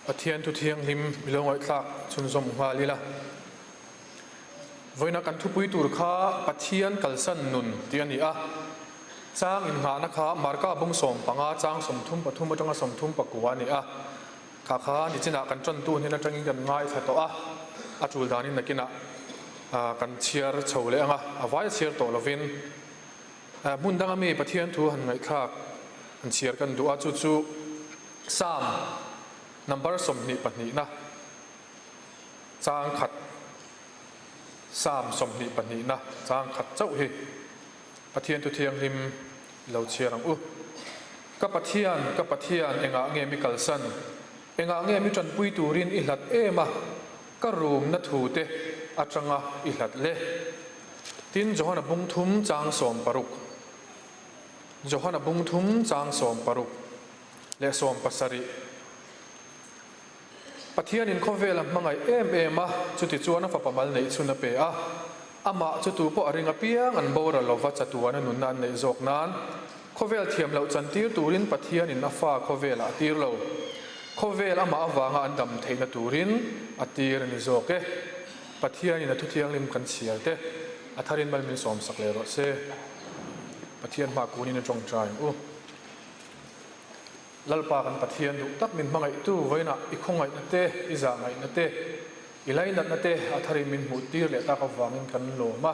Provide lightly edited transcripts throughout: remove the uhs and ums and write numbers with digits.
Pathian thu thianghlim i lo ngaihthlak chhunzawm nghal ila. Vawiina kan thupui tur kha Pathian kalsan nun tih a ni a. Chang innghahna kha Marka bung 15 chang 33 atanga 34 a ni a. Kha kha nichinah kan tantu hnen atangin kan ngaithla tawh a, a tul danin nakinah kan chhiar chho leh ang a, a vai a chhiar tawh lovin hmun danga mi Pathian thu han ngaihthlak han chhiar kan duh a, chu chu Psalm number 22 na chang khat Psalm 22 na chang khat chauh hi Pathian thu thianghlim i lo chhiar ang u. Ka Pathian, ka Pathian, engah nge mi kalsan? Engah nge mi tanpui turin i hlat em a? Ka rumna thu te atanga i hlat le. Tin, Johana bung thum chang 60. Johana bung thum chang 60 leh 70. Pathianin khawvel a hmangaih em em a, chutichuan a fapa mal neih chhun a pe a. Amah chu tu pawh a ring apiang an boral lova chatuan a nunna an neih zawk nan khawvel thiam loh chantir turin Pathianin a fa khawvelah a tir lo. Khawvel amah avanga an dam theihna turin a tir a ni zawk e. Pathianin a thuthianghlim kan chhiar te a tharin mal min sawmsak leh rawh se. Pathian hma kunin a tawngtai ang u. Lalpa kan Pathian duh tak min hmangaihtu vawiinah i khawngaihna te, i zahngaihna te, i lainatna te a tharin min hmuh tir leh tak avangin kan lawm a.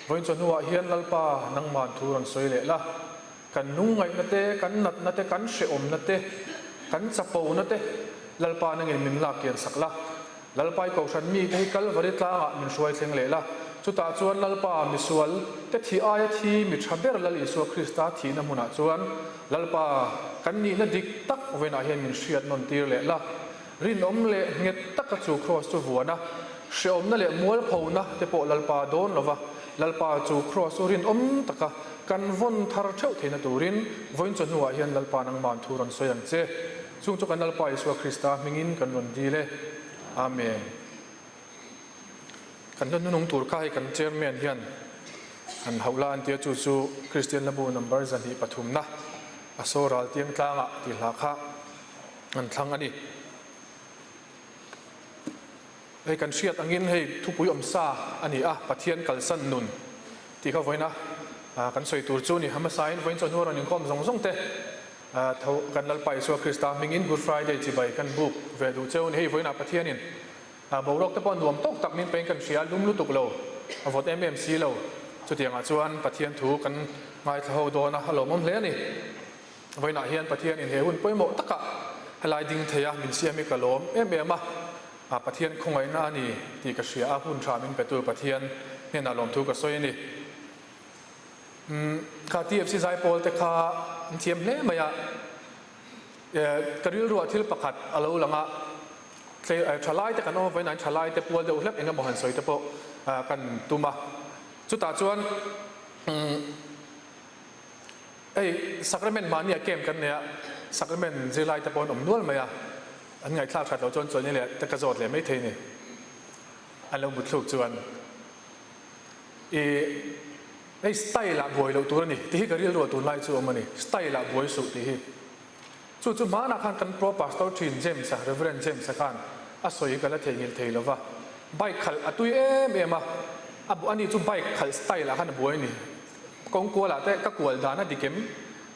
Vawiin chawhnuah hian Lalpa nangman thu rawn sawi leh la, kan lungngaihna te, kan natna te, kan hrehawmna te, kan chapona te Lalpa nangin min lak kian sak la. Lalpa i kohhran mite hi Kalvari tlangah min hruai thleng leh la, chutah chuan Lalpa misual te thih aia thi mi tha ber Lal Isua Krista thihna hmunah chuan Lalpa kan nihna dik tak vawiinah hian min hriat nawn tir leh la. Rinawm leh nghet taka chu Kraws chu vuan a, hrehawmna leh mualphona te pawh Lalpa dawn lova, Lalpa chu Kraws chu rinawm taka kan vawn thar theuh theihna turin vawiin chawhnuah hian Lalpa nangman thu rawn sawi ang che. Chung chu kan Lalpa Isua Krista hmingin kan rawn dil e. Amen. Kan hla hnunung tur kha hei kan Chairman hian han hauh la an tia chu chu Kristian Hlabu number 203 na a saw ral tiang tlangah tih hla kha an thlang a ni. Hei kan hriat angin hei thupui awm sa a ni a, Pathian kalsan nun tih kha vawiina kan sawi tur chu a ni. Hmasain vawiin chawhnu a rawn inkhawm zawng zawng te Tho kan Lalpa Isua Krista hmingin Good Friday chibai kan buk ve duh cheu a ni. Hei vawiinah Pathianin boruak te pawh nuam tawk tak min pein kan hria a, lum lutuk lo, a vawt em em si lo. Chutiangah chuan Pathian thu kan ngaithla ho dawn a, a lawmawm hle a ni. Vawiinah hian Pathianin he hun pawimawh takah helai ding thei a, min siam hi ka lawm em em a, Pathian khawngaihna a ni tih ka hria a, hun tha min petu Pathian hnenah lawmthu ka sawi a ni. Kha TFC zaipawl te kha an thiam hle mai a, ka rilruah thil pakhat a lo lang a, thalai te kan awm avangin an thalai te pual deuh hlek eng emaw han sawi te pawh kan tum a, chutah chuan hei sacrament mahni a camp kan nei a, sacrament zirlai te pawh an awm nual mai a, an ngaihthlak that loh chuan chuan leh te ka zawt leh maithei a ni, an lo mutthluk chuan. I hei style ah buai loh tur a ni tih hi ka rilru ah tunlai chu awm a ni, style ah buai suh tih hi. Chu chu hmanah khan kan pro pastor thin James a, Reverend James a khan a sawi hi ka la theihnghilh thei lo va, bike khalh a tui em em a, a bu ani chu bike khalh style ah khan a buai a ni. Kawng kual ah te ka kual dan a dik em,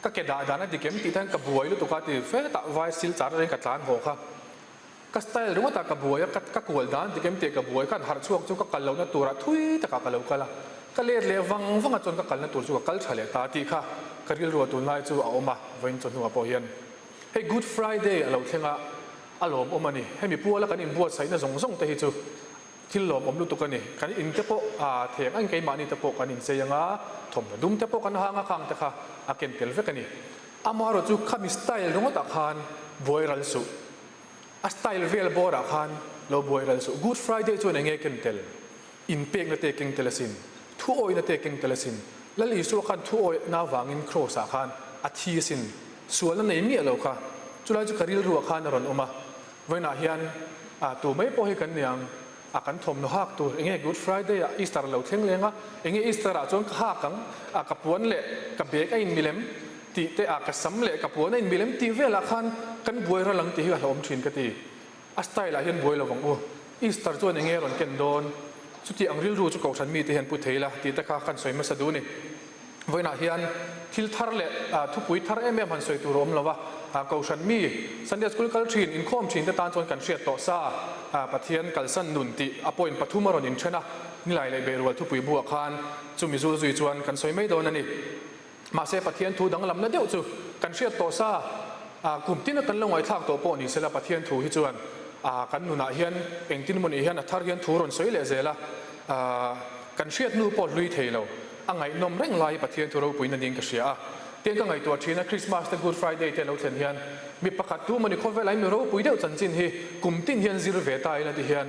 ka ke dah dan a dik em tih te hian ka buai lutuk a ti fetah vai sil char reng ka tlan haw kha. Ka style ringawt ah ka buai a, ka kual dan dik em tih ka buai khan harh chhuak chu ka kal lohna turah thui takah ka lo kal a, ka let leh vang vang a chuan ka kalna tur chu ka kal tha leh ta tih kha ka rilru ah tunlai chu a awm a, vawiin chawhnuah pawh hian hei Good Friday a lo thleng a, a lawmawm a ni. Hemi puala kan inbuatsaihna zawng zawng te hi chu thil lawmawm lutuk a ni. Kan in te pawh a theng ang keimahni te pawh kan inchei ang a, thawmhnaw dum te pawh kan hang a khang te kha a ken tel vek a ni. Amaherawhchu khami style ringawtah khan buai ral suh. A style vel bawrah khan lo buai ral suh. Good Friday chuan enge ken tel? Inpekna te keng tel asin. Thu awihna te keng tel asin. Lal Isua khan thu awihna avangin Kraws ah khan a thi asin. Sualna nei miah lo kha. Chulai chu ka rilruah khan a rawn awm a. Vawiinah hian a tu mai pawh hi kan ni ang. A kan thawmhnaw hak tur enge Good Friday ah Easter a lo thleng leng a, enge Easter ah chuan ka hak ang a ka puan leh ka bag a inmilem tih te ah ka sam leh ka puan a inmilem tih velah khan kan buai ral ang tih hi a hlauhawm thin ka ti. A style ah hian buai lo vang u. Easter chuan enge rawn ken dawn? Chuti ang rilru chu kohhran mite hian pu thei la tih te kha kan sawi hmasa duh a ni. Vawiinah hian thil thar leh thupui thar em em han sawi tur a awm lo va, kohhran mi Sunday School kal thin, inkhawm thin te tan chuan kan hriat tawh sa Pathian kalsan nun tih a point pathum a rawn inthen a, nilai leh beirual thupui buah khan chumi zul zui chuan kan sawi mai dawn a ni. Mahse Pathian thu danglamna deuh chu kan hriat tawh sa, kum tina kan lo ngaihthlak tawh pawh ni sela Pathian thu hi chuan kan nunah hian engtin maw nih hian a thar hian thu rawn sawi leh zel a, kan hriat nu pawh hlui thei lo, a ngaihnawm reng lai Pathian thu ropuina niin ka hria a. Tiang ka ngaihtuah thin a, Christmas te Good Friday te lo thlen hian mi pakhat tu mawni khawvel ah mi ropui deuh chanchin hi kum tin hian zir ve ta ila ti hian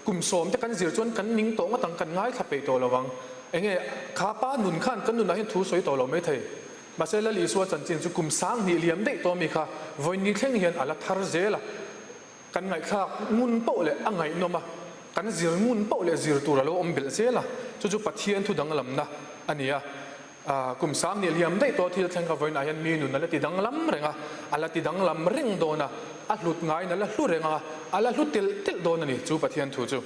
Kum sawm te kan zir chuan kan ning tawh ngawt ang, kan ngaithla peih tawh lo ang. Enge kha pa nun khan kan nunah hian thu sawi tawh lo mai thei. Mahse Lal Isua chanchin chu kum sang hnih liam daih tawh mi kha vawiin thleng hian a la thar zel a. Kan ngaihthlak ngun poh leh a ngaihnawm a, kan zir ngun poh leh zir tur a lo awm belh zel a, chu chu Pathian thu danglamna a ni a. Kum sang nih liam daih tawh thil thleng kha vawiinah hian mi nun a la ti danglam reng a, a la ti danglam reng dawn a, a hlut ngaiin a la hlu reng a, a la hlu telh telh dawn a ni chu Pathian thu chu.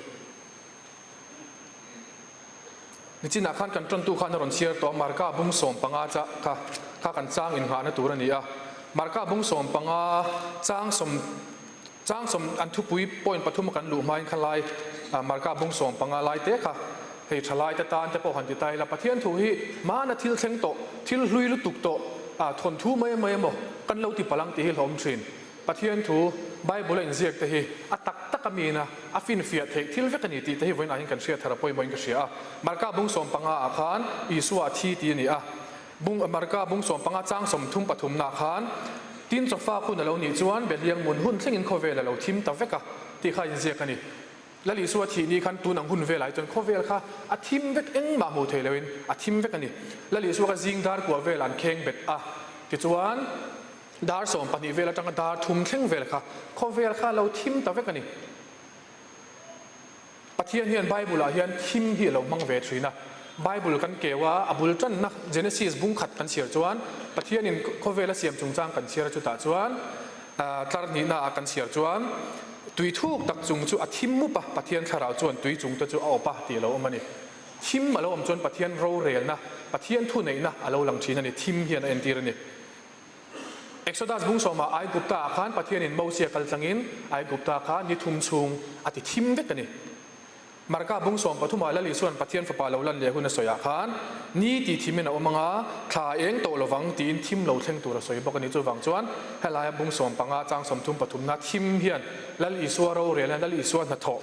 Nichinah khan kan tawntu khan a rawn chhiar tawh a, Marka bung 15 cha kha kha kan chang innghahna tur a ni a, Marka bung 15 chang sawm Chang sawm an thupui point pathum a kan luh hmain kha lai Marka bung 15 lai te kha hei tha lai te tan te pawh han ti ta ila Pathian thu hi hmana thil thleng tawh thil hlui lutuk tawh thawnthu mai mai emaw kan lo ti palang tih hi hlawm thin. Pathian thu Bible a inziak te hi a tak tak a miin a a finfiah theih thil vek a ni tih te hi vawiinah hian kan hriat thar a pawimawhin ka hria a. Marka bung 15 ah khan Isua a thi tih a ni a. Bung Marka bung 15 chang 30 pathumna khan tin chawfak hun a lo nih chuan Behliang mun hun thlengin khawvel a lo thim ta vek a tih kha inziak a ni. Lal Isua thih ni khan tun ang hun velah hi chuan khawvel kha a thim vek engmah hmuh theih loin a thim vek a ni. Lal Isua kha zing dar kua velah an kheng bet a tichuan dar 12 vel atanga dar thum thleng vel kha khawvel kha a lo thim ta vek a ni. Pathian hian Bible-ah hian thim hi a lo hmang ve thin a. Bible kan keu a, a bul tanna Genesis bung khat kan chhiar chuan Pathianin khawvela siam chungchang kan chhiar a, chutah chuan tlar hnihnaah kan chhiar chuan tui thuk tak chung chu a thim mup a, Pathian thlarau chuan tui chung te chu a awp a tih a lo awm a ni. Thim a lo awm chuan Pathian rorelna, Pathian thuneihna a lo lang thin a ni, thim hian a entir a ni. Exodus bung sawmah Aigupta ah khan Pathianin Mosia kal tlangin Aigupta kha ni thum chhung a ti thim vek a ni. Marka bung 13 ah Lal Isua'n Pathian fapa lo lan leh hun a sawi ah khan ni tih thimin a awm anga thla eng tawh lovang tiin thim lo thleng tur a sawi bawk a ni. Chuvang chuan helaia bung 15 chang 33 na thim hian Lal Isua rorelna Lal Isua hnathawh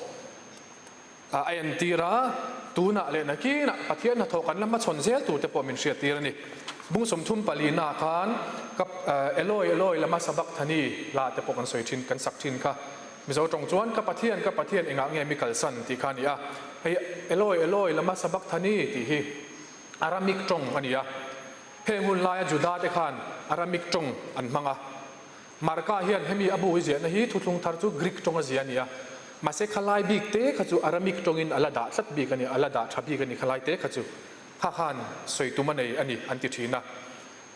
A entir a, tunah leh nakinah Pathian hnathawh kan la hmachhawn zel tur te pawh min hriattir a ni. Bung 34 naah khan ka Eloi Eloi lama sabakthani hla te pawh kan sawi thin, kan sak thin kha. Mizo tawng chuan ka Pathian, ka Pathian engah nge mi kalsan tih kha a ni a. Hei Eloi Eloi lama sabakthani tih hi Aramik tawng a ni a. Heng hun laia Juda te khan Aramik tawng an hmang a. Marka hian hemi a bu hi ziahna hi thuthlung thar chu Greek tawnga zia a ni a, mahse khalai bik te kha chu Aramik tawngin a la dah tlat bik a ni, a la dah tha bik a ni khalai te kha chu kha khan sawi tum a nei a ni an ti thin a.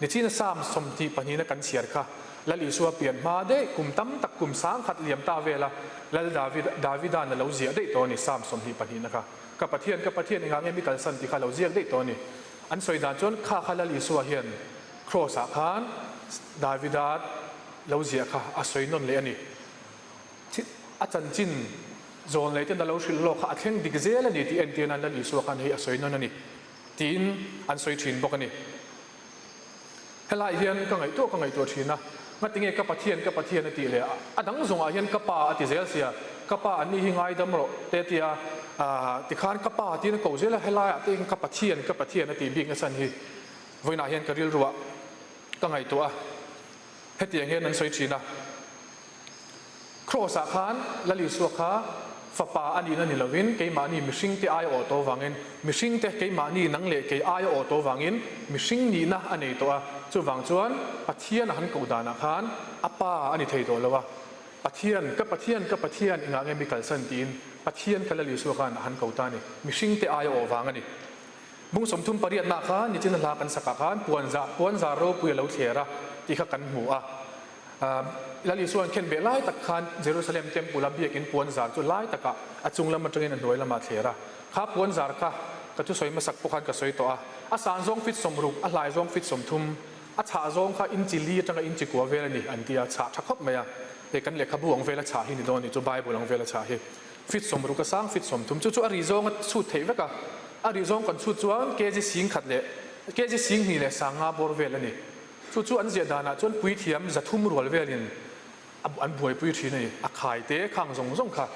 Nichina Psalm 22 na kan chhiar kha Lal Isua pian hma daih kum tam tak kum 1000 liam ta vela Lal David Davida'n a lo ziah daih tawh a ni Psalm 22 na kha. Ka Pathian, ka Pathian engah nge mi kalsan tih kha a lo ziak daih tawh a ni. An sawi dan chuan kha kha Lal Isua hian Kraws ah khan Davida lo ziah kha a sawi nawn leh a ni. A chanchin zawn leh ten a lo hrilh lawk kha a thleng dik zel a ni tih entir nan Lal Isua khan hei a sawi nawn a ni tiin an sawi thin bawk a ni. Helai hian ka ngaihtuah ka ngaihtuah thin a, ngatinge ka Pathian ka Pathian a tih leh a dang zawngah hian ka Pa a ti zel sia, ka Pa an ni hi ngaidam rawh te tia tikhan ka Pa tiin a ko zel a, helaiah te hian ka Pathian ka Pathian a tih bik nachhan hi Vawiinah hian ka rilruah ka ngaihtuah a, hetiang hian an sawi thin a, Kraws-ah khan Lal Isua kha fapa a nihna ni lovin keimahni mihringte aia awh tawh vangin, mihringte keimahni nang leh kei aia awh tawh vangin mihring nihna a nei tawh a, chuvang chuan Pathian a han koh danah khan a pa a ni thei tawh lo a, Pathian, ka Pathian, ka Pathian engah nge mi kalsan tiin Pathian kha Lal Isua khan a han ko ta a ni, mihringte aia awh vang a ni. Bung 38 khan nichin a hla kan sakah khan puanzah puanzar ropui a lo thler a tih kha kan hmu a. Lal Isua an khen beh lai tak khan Jerusalem Temple a biakin puan zar chu lai takah a chung lam atangin a hnuai lamah a thler a. Kha puan zar kha ka thusawi hmasak pawh khan ka sawi tawh a. A san zawng fit 60, a hlai zawng fit 30, a chhah zawng kha inchi li atanga inchi kua vel a ni an ti a, chhah tha khawp mai a. Hei kan lehkhabu ang vela chhah hi ni dawn ni chu Bible ang vela chhah hi. Fit 60 a sang fit 30 chu chu a ri zawng a chhut theih vek a. A ri zawng kan chhut chuan kg 10,000 leh kg 2,000 leh 5,000 bawr vel a ni. Chu chu an ziah danah chuan puithiam 300 rual velin an buaipui thin a ni. A khai te khang zawng zawng kha.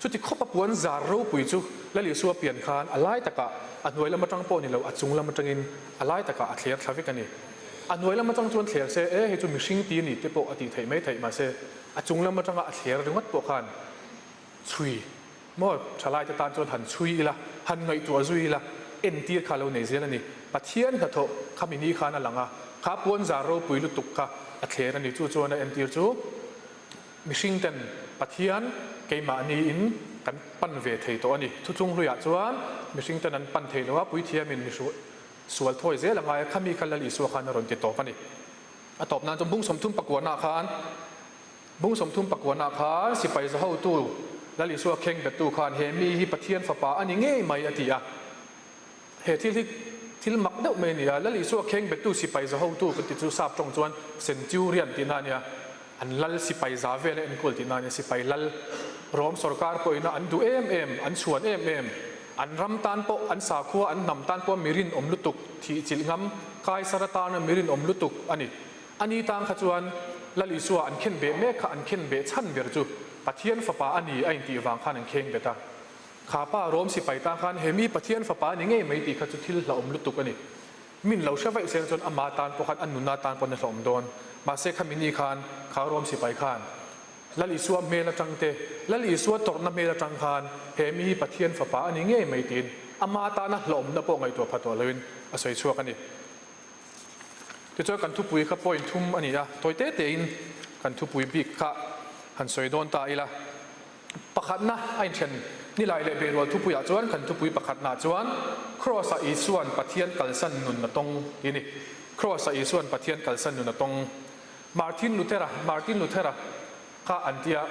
Chuti khawp a puan zar ropui chu Lal Isua pian khan a lai takah a hnuai lam atang pawh ni lo, a chung lam atangin a lai takah a thler thla vek a ni. A hnuai lam atang chuan thler se, e hei chu mihring ti a ni te pawh a tih theih mai theih mahse a chung lam atanga a thler ringawt pawh khan chhui Maw, thalaite tan chuan han chhui ila, han ngaihtuah zui ila, entir kha lo nei zel a ni. Pathian hnathawh kha mi ni khan a lang a, kha puanzar ropui lutuk kha a thler a ni. Chu chuan a entir chu mihring ten Pathian keimahniin kan pan ve thei tawh a ni. Thuthlung hluiah chuan mihring ten an pan thei lo a, puithiamin mihruai sual thawi zel a ngai a, khami kha Lal Isua khan a rawn ti tawp a ni. A tawp nan chuan bung 39 ah khan Bung 39 ah khan sipai za hotu Lal Isua kheng bettu khan he mi hi Pathian fapa a ni ngei mai a ti a. He thil hi thil mak deuh mai a ni a, Lal Isua kheng bettu sipai za hotu kan ti chu sap tawng chuan Centurion tihna a nia, an lal sipai za vel a enkawl tihna a nia, sipai lal Rom sorkar pawhin a an duh em em, an chhuan em em, an ram tan pawh, an sakhua, an hnam tan pawh mi rinawm lutuk, thihchilh ngam, Kaisar atana mi rinawm lutuk a ni. A ni tang kha chuan Lal Isua an khen beh mek kha an khen beh chhan ber chu Pathian fapa a ni a intih vang khan an kheng bet a. Kha pa Rom sipai tang khan he mi Pathian fapa a ni ngei mai tih kha chu thil hlauhawm lutuk a ni. Min lo hre vaih seng chuan ama tan pawh khan a nuna tan pawn a hlauhawm dawn. Mahse khami ni khan kha Rom sipai khan Lal Isua hmel atang te, Lal Isua tawrhna hmel atang khan he mi hi Pathian fapa a ni ngei mai tiin ama tana hlauhawmna pawh ngaihtuah pha tawh loin a sawi chhuak a ni. Tichuan kan thupui kha point thum a ni a, tawi te tein kan thupui bik kha han sawi dawn ta ila. Pakhatna a inthen nilai leh beirual thupuiah chuan kan thupui pakhatnaah chuan Kraws-ah Isua'n Pathian kalsan nun a tawng tih a ni. Kraws-ah Isua'n Pathian kalsan nun a tawng. Martin Luther-a, Martin Luther-a kha an tia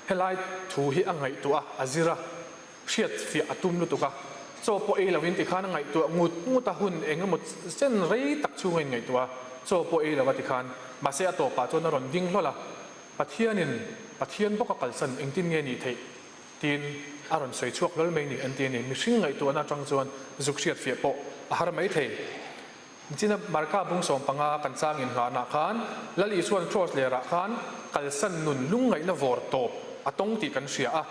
helai thu hi a ngaihtuah a, a zir a. Hriat fiah a tum lutuk a, chaw pawh ei loin tikhan a ngaihtuah ngut ngut a, hun eng emaw chen rei tak chhung a inngaihtuah a, chaw pawh ei lo a tikhan. Mahse a tawpah chuan a rawn ding hlawl a, Pathianin Pathian bawk a kalsan engtin nge nih theih? tiin a rawn sawi chhuak hlawl mai ni an ti a ni. Mihring ngaihtuahna atang chuan zuk hriat fiah pawh a har mai thei. Nichina Marka bung 15 kan chang inngahna khan Lal Isua'n Kraws lerah khan kalsan nun lungngaihna vawr tawp a tawng tih kan hria a.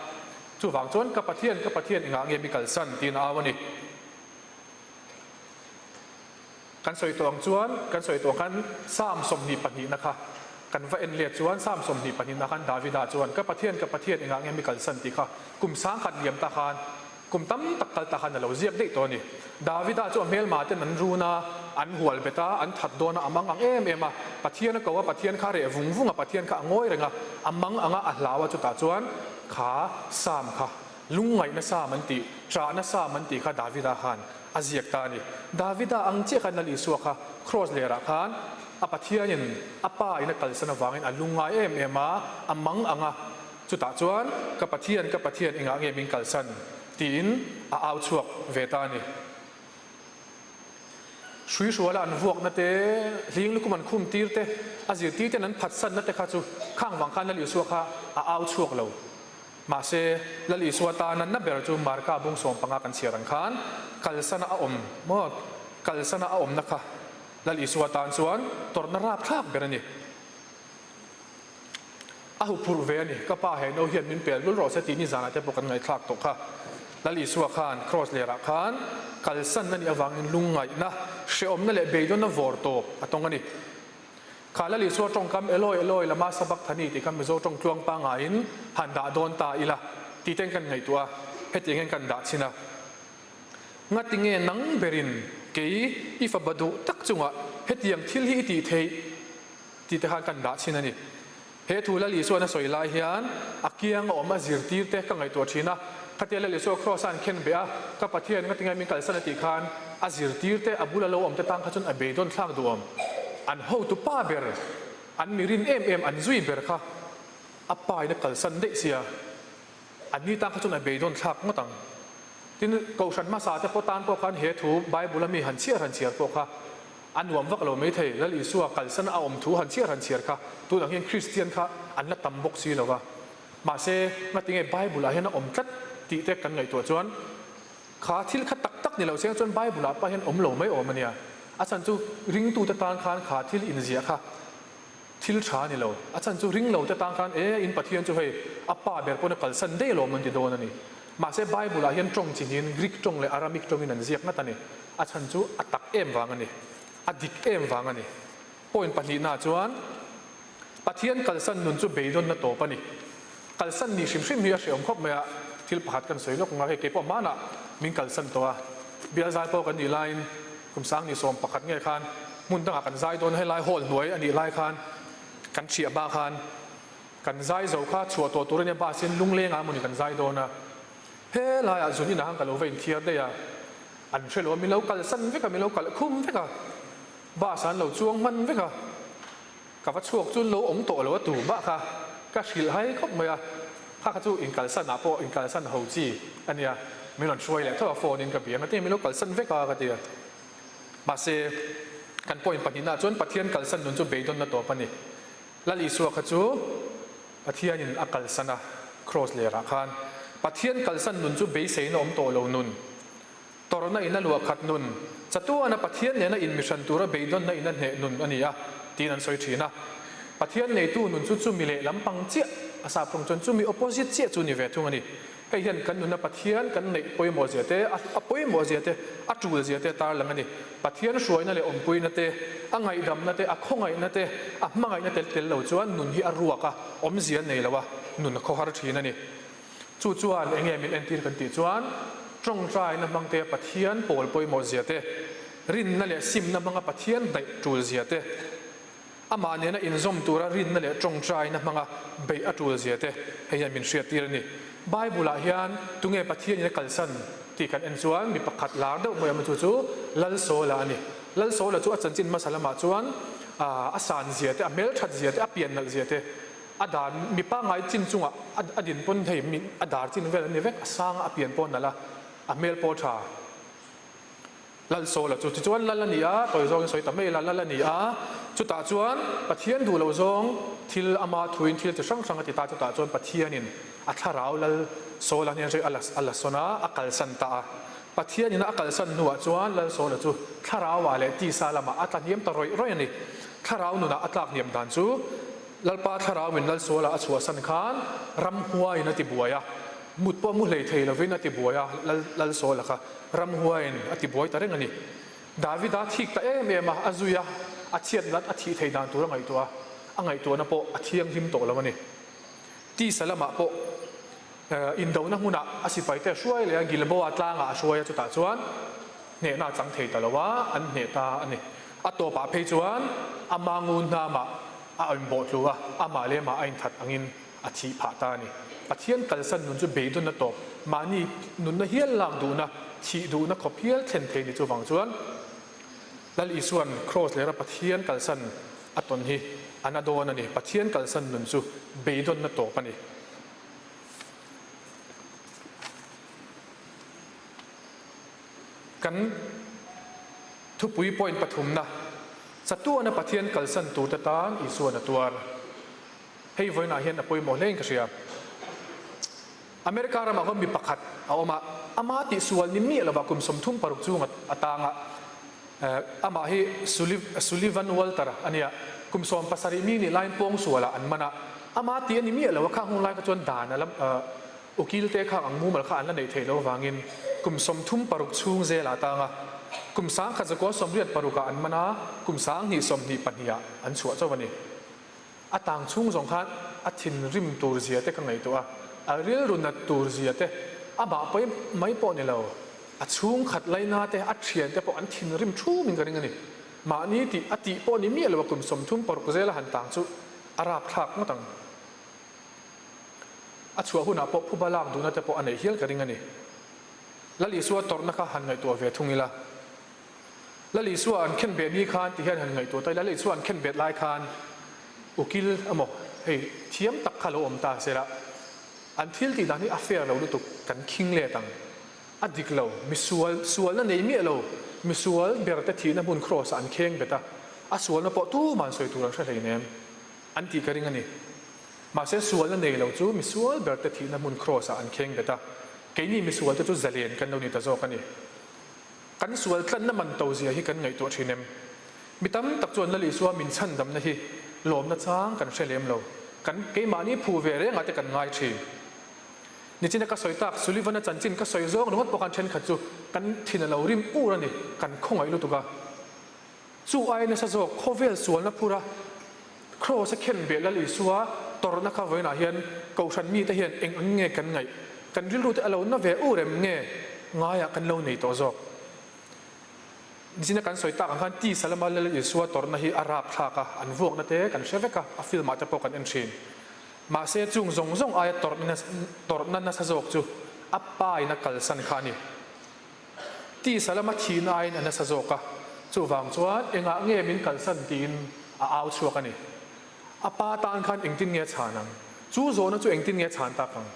Chuvang chuan ka Pathian, ka Pathian engah nge mi kalsan tiin a au a ni. Kan sawi tawh ang chuan, kan sawi tawh ang khan Psalm 22 na kha kan va en let chuan Psalm 22 na khan Davida chuan ka Pathian, ka Pathian engah nge mi kalsan tih kha kum 10,000 liam ta khan Kum tam tak kal ta khan a lo ziak daih tawh a ni. Davida chu a hmelma ten an run a, an hual bet a, an that dawn a, a mang ang em em a. Pathian a ko a, Pathian kha a reh vung vung a, Pathian kha a ngawi reng a, a mang ang a, a hlau a, chutah chuan kha Psalm kha, lungngaihna Psalm an tih, ṭahna Psalm an tih kha Davida khan a ziak ta a ni. Davida ang chiah khan Lal Isua kha Kraws lerah khan a Pathianin a Pa in a kalsan avangin a lungngai em em a, a mang ang a, Chutah chuan, Ka Pathian, ka Pathian, engah nge min kalsan? tiin a au chhuak ve ta a ni. Hruihruala an vuakna te, hling lukum an khum tir te, a zirtir ten an phatsanna te kha chu khang vang khan Lal Isua kha a au chhuak lo. Mahse, Lal Isua tana na ber chu Marka bung 15 kan chhiar ang khan kalsana a awm maw? Kalsana a awmna kha Lal Isua tan chuan tawrhna rapthlak ber a ni. A huphurh ve a ni. Ka pa he no hian min pel lul rawh se tih nizanah te pawh kan ngaihthlak tawh kha. Lal Isua khan Kraws lerah khan kalsan a nih avangin lungngaihna, hrehawmna leh beidawnna vawr tawp a tawng a ni. Kha Lal Isua tawngkam Eloi Eloi lama sabakthani tih kha Mizo tawng tluang pangaiin han dah dawn ta ila tih ten kan ngaihtuah a, hetiang hian kan dah chhin a. Ngatinge nang berin kei i fapa duh tak chungah hetiang thil hi i tih theih? Tih te khan kan dah chhin a ni. He thu Lal Isua'n a sawi lai hian a kiang a awm a zirtir te ka ngaihtuah thin a. Khatia Lal Isua Kraws a an khen beh a, ka Pathian ngatinge min kalsan a tih khan a zirtir te a bula lo awm te tan kha chuan a beidawn thlak duh awm. An hotu pa ber. An mi rin em em an zui ber kha a pa in a kalsan daih sia, an ni tan kha chuan a beidawn thlak ngawt ang. Tin, Kohhran hmasa te pawh tan pawh khan he thu Bible a mi han chhiar han chhiar pawh kha a nuam vak lo maithei. Lal Isua kalsan a awm thu han chhiar han chhiar kha tunah hian Kristian kha an la tam bawk si lo va. Mahse, ngatinge Bible ah hian a awm tlat tih te kan ngaihtuah chuan Kha thil kha tak tak ni lo chiang chuan Bible ah pawh hian awm lo mai awm a nia. A chhan chu ringtute tan khan kha thil inziah kha thil tha a ni lo. A chhan chu ringlote tan khan e in Pathian chu hei a pa ber pawn a kalsan daih alawm an ti dawn a ni. Mahse Bible ah hian tawng chi hnihin Greek tawng leh Aramic tawngin an ziak ngat a ni. A chhan chu a tak em vang a ni. A dik em vang a ni. Point pahnihnaah chuan Pathian kalsan nun chu beidawnna tawp a ni. Kalsan ni hrim hrim hi a hrehawm khawp mai a, thil pakhat kan sawi lawk ang a, hei keipawh hmanah min kalsan tawh a, bial zai pawh kan nih laiin kum sangni sawm pakhat nge khan hmun dangah kan zai dawn a, helai hall hnuai a nih lai khan kan ṭhiah hma khan kan zai zo kha chhuah tawh tur a nia bus in lunglengah emawni kan zai dawn a, helaiah zun inah khan ka lo va inthiar daih a, an hre lo a, min lo kalsan vek a, min lo kalh khum vek a, bus ah an lo chuang hman vek a. Ka va chhuak chu lo awm tawh lo a tu mah kha ka hrilh hai khawp mai a, kha kha chu inkalsan ah pawh inkalsan ho chi a nia, min rawn hruai leh tho a phone in ka bia ngati min lo kalsan vek a ka ti a, mahse kan point pahnihna ah chuan Pathian kalsan nun chu beidawnna tawp a ni, Lal Isua kha chu Pathian in a kalsan a cross ler ah khan Pathian kalsan nun chu beiseina awm tawh lo nun Tawrhna in a luah khat nun, chatuana Pathian nena inmihran tura beidawnna in a hneh nun a ni a, tiin an sawi thin a. Pathian neitu nun chu chumi leh lampang chiah, a sap rawng chuan chumi opposite chiah chu ni ve thung a ni. Hei hian kan nuna Pathian kan neih pawimawh zia te, a pawimawh zia te, a tul zia te tarlang a ni. Pathian hruaina leh awmpuina te, a ngaihdamna te, a khawngaihna te, a hmangaihna tel tel lo chuan nun hi a ruak a, awmzia nei lo a, nun a khawhar thin a ni. Chu chuan enge min entir kan tih chuan tawngtaina hmangte Pathian pawl pawimawh zia te, rinna leh simna hmanga Pathian hnaih tul zia te, amah nena inzawm tura rinna leh tawngtaina hmanga beih a tul zia te hei hian min hriattir a ni. Bible-ah hian tunge Pathianin a kalsan tih kan en chuan mi pakhat lar deuh mai awm a chu chu Lalsawla a ni. Lalsawla chu a chanchin hmasa lamah chuan a san zia te, a hmelthat zia te, a pian nalh zia te, A dan mi pangngai chin chungah a din pawn hei mi a dar chin vel an ni vek, a sang a pian pawh nalh a, a hmel pawh tha. Lal Sawla chu tichuan lal a ni a, tawi zawngin sawi ta mai ila lal a ni a, chutah chuan Pathian duh loh zawng thil ama thuin thil chi hrang hrang a ti ta, chutah chuan Pathianin a thlarau Lal Sawla hnen hre a la sawn a, a kalsan ta a. Pathianin a kalsan hnuah chuan Lal Sawla chu thlarauah leh tisa lamah a tla hniam ta rawih rawih a ni. Thlarau nunah a tlak hniam dan chu Lalpa thlarauin Lalsuala a chhuahsan khan ramhuaiin a ti buai a, mut pawh mu hlei thei lovin a ti buai a, Lalsuala kha ramhuaiin a ti buai ta reng a ni. Davida thik ta em em a, a zui a, a chhiat nat a thih thei dan tur a ngaihtuah a, a ngaihtuahna pawh a thianghlim tawh lo a ni. Tisa lamah pawh indona hmunah a sipaite a hruai leh a, Gilboa tlangah a hruai a, chutah chuan hnehna a chang thei ta lo a, an hneh ta a ni. A tawpah phei chuan ama ngun hnamah a inbawh tlu a, amah leh amah a inthat angin a thih phah ta a ni. Pathian kalsan nun chu beidawnna tawp, mahni nunna hial lak duhna, thih duhna khawp hial thlen thei ni chuvang chuan Lal Isua'n Kraws lera Pathian kalsan a tawn hi a na dawn a ni. Pathian kalsan nun chu beidawnna tawp a ni. Kan thupui point pathumna, Chatuana Pathian kalsan turte tan Isuan a tuar. Hei vawiinah hian a pawimawh hlein ka hria. America ramah khawn mi pakhat a awm a, ama tihsual ni miah lovah kum 36 chung a tang a. Amah hi Sullivan Walter a nia, kum 17 mi nih laiin pawngsualah an man a. Ama tih a ni miah lo a, khang hun lai kha chuan dan a la Ukil te khang ang mumal kha an la neih theih loh avangin kum 36 chhung zel ah tang a, kum 1986 ah an man a, kum 2022 ah an chhuah chauh a ni. A tang chhung zawng khan a thinrim tur zia te ka ngaihtuah a, a rilru nat tur zia te, amah pawi mai pawh ni lo, a chhungkhat laina te, a thian te pawh an thinrim thumin ka ring a ni. Mahni tih a tih pawh ni miah lo a kum 36 zel a han tang chu a rapthlak ngawt ang. A chhuah hunah pawh phuba lak duhna te pawh a neih hial ka ring a ni. Lal Isua tawrhna kha han ngaihtuah ve thung ila. Lal Isua an khenbeh ni khan ti hian han ngaihtuah ta ila, Lal Isua an khenbet lai khan. Ukil emaw hei thiam tak kha lo awm ta sela, an thil tih dan hi a fair lo lutuk, kan khing let ang. A dik lo, misual, sualna nei miah lo, misual ber te thihna hmun kraws ah an kheng bet a, a sualna pawh tuman sawi tur an hre hleinem an tih ka ring a ni. Mahse sualna nei lo chu misual ber te thihna hmun kraws ah an kheng bet a, keini misual te chu zalen kan lo ni ta zawk a ni. Kan sual tlanna man to zia hi kan ngaihtuah thin em? Mi tam tak chuan Lal Isua min chhandamna hi lawmna chang kan hre lem lo. Kan keimahni phu ve rengah te kan ngai thin. Nichina ka sawi tak Sullivan-a chanchin ka sawi zawng ringawt pawh khan thenkhat chu kan thin a lo rim ur a ni, kan khawngaih lutuk a. Chu ai nasa zawk khawvel sualna phura Kraws a khen beh Lal Isua tawrhna kha vawiinah hian Kohhran mite hian eng ang nge kan ngaih? Kan rilru te a lo na ve ur em nge ngaiah kan lo nei tawh zawk? Nichina kan sawi tak ang khan tisa lama Lal Isua tawrhna hi a rap thlak a, an vuakna te kan hre vek a, a film ah te pawh kan en thin. Mahse chung zawng zawng aia tawrhna nasa zawk chu a pa in a kalsan kha a ni. Tisa lama thihna aiin a nasa zawk a, chuvang chuan engah nge min kalsan tiin a au chhuak a ni. A pa tan khan engtin nge a chhan ang? Chu zawhna chu engtin nge a chhan tak ang?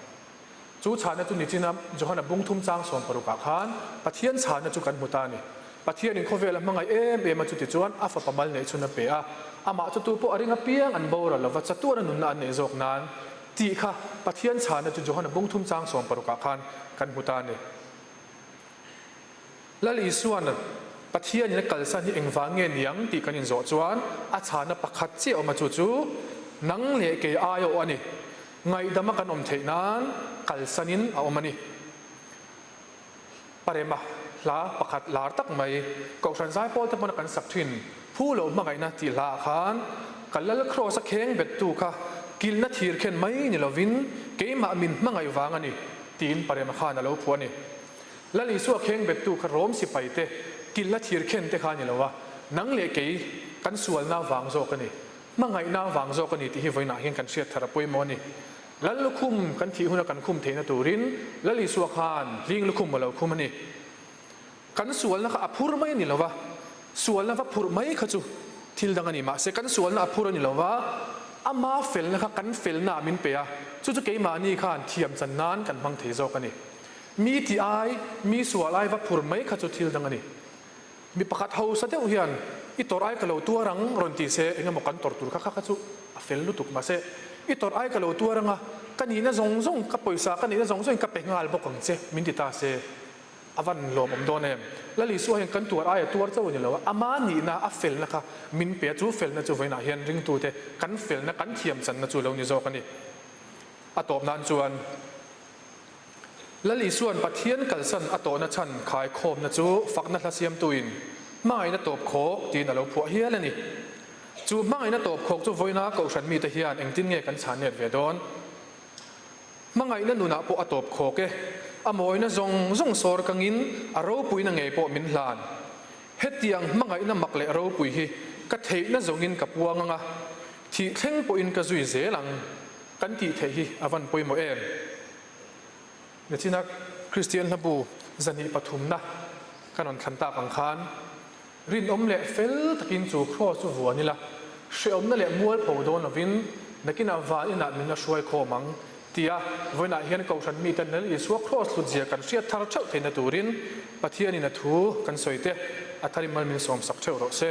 Chu chhanna chu nichina Johana bungthum chang sawmparukah khan Pathian chhanna chu kan hmu ta a ni. Pathianin khawvel a hmangaih em em a, chuti chuan a fapa mal neih chhun a pe a, amah chu tu pawh a ring apiang an boral lova chatuana nunna an neih zawk nan tih kha Pathian chhanna chu Johana bungthum chang sawmparukah khan kan hmu ta a ni. Lal Isua'n Pathianin a kalsan hi engvang nge niang tih kan inzawh chuan a chhana pakhat chiah awm a, chu chu nang leh kei aia awh a ni. Ngaihdama kan awm theih nan kalsanin a awm a ni. Parema hla pakhat lar tak mai, Kohhran Zaipawl te hmana kan sak thin Phu Loh Hmangaihna tih hlaah khan ka Lal Kraws a kheng bettu kha kilhna thir khen mai ni lovin keimah min hmangaih vang a ni tiin Parema khan a lo phuah a ni. Lal Isua kheng bettu kha Rom sipai te kilhna thir khen te kha a ni lo a, nang leh kei kan sualna vang zawk a ni, hmangaihna vang zawk a ni tih hi vawiinah hian kan hriat thar a pawimawh a ni. Lal lukhum kan thih huna kan khum theihna turin Lal Isua khan hling lukhum a lo khum a ni. Kan sualna kha a phur mai a ni lo va, sualna va phurh mai kha chu thil dang a ni. Mahse kan sualna a phur a ni lo va, ama felna kha kan felnaah min pe a, chu chu keimahni khan thiam chan nan kan hmang thei zawk a ni. Mi ti ai, mi sual ai va phur mai kha chu thil dang a ni. Mi pakhat hausa deuh hian i tawrh ai ka lo tuar ang rawn ti se eng emaw kan tawrh tur kha kha kha chu a fel lutuk mahse i tawrh ai ka lo tuar anga ka nihna zawng zawng ka pawisa ka nihna zawng zawngin ka pe nghal bawk ang che min ti ta se a van lawmawm dawn em. Lal Isua hian kan tuar aia tuar chauh a ni lo a, ama nihna a felna kha min pe a, chu felna chu vawiinah hian ringtute kan felna kan thiam channa chu lo ni zawk a ni. A tawp nan chuan. Lal Isua'n Pathian kalsan a tawhna chhan khaikhawmna chu fakna hla siamtuin hmangaihna tawp khawk tiin a lo phuah hial a ni. Chu hmangaihna tawp khawk chu vawiina kohhran mite hian engtin nge kan chhan let ve dawn? Hmangaihna nunah pawh a tawp khawk e. A mawina zawng zawng sawr kangin a ropuina ngei pawh min hlan. Hetiang hmangaihna mak leh ropui hi ka theihna zawngin ka puang anga, thih thleng pawhin ka zui zel ang. Kan tih theih hi a van pawimawh em? Nichina Kristian hlabu zahnih pathumna kan rawn thlan tak ang khan rinawm leh fel takin chu kraws chu vuan ila, hrehawmna leh mualpho dawn lovin nakinah van inah min la hruai khawm ang tia vawiinah hian Kohhran miten Lal Isua kraws hlutzia kan hriat thar theuh theihna turin Pathianin a thu kan sawi te a tharim mal min sawmsak theuh rawh se.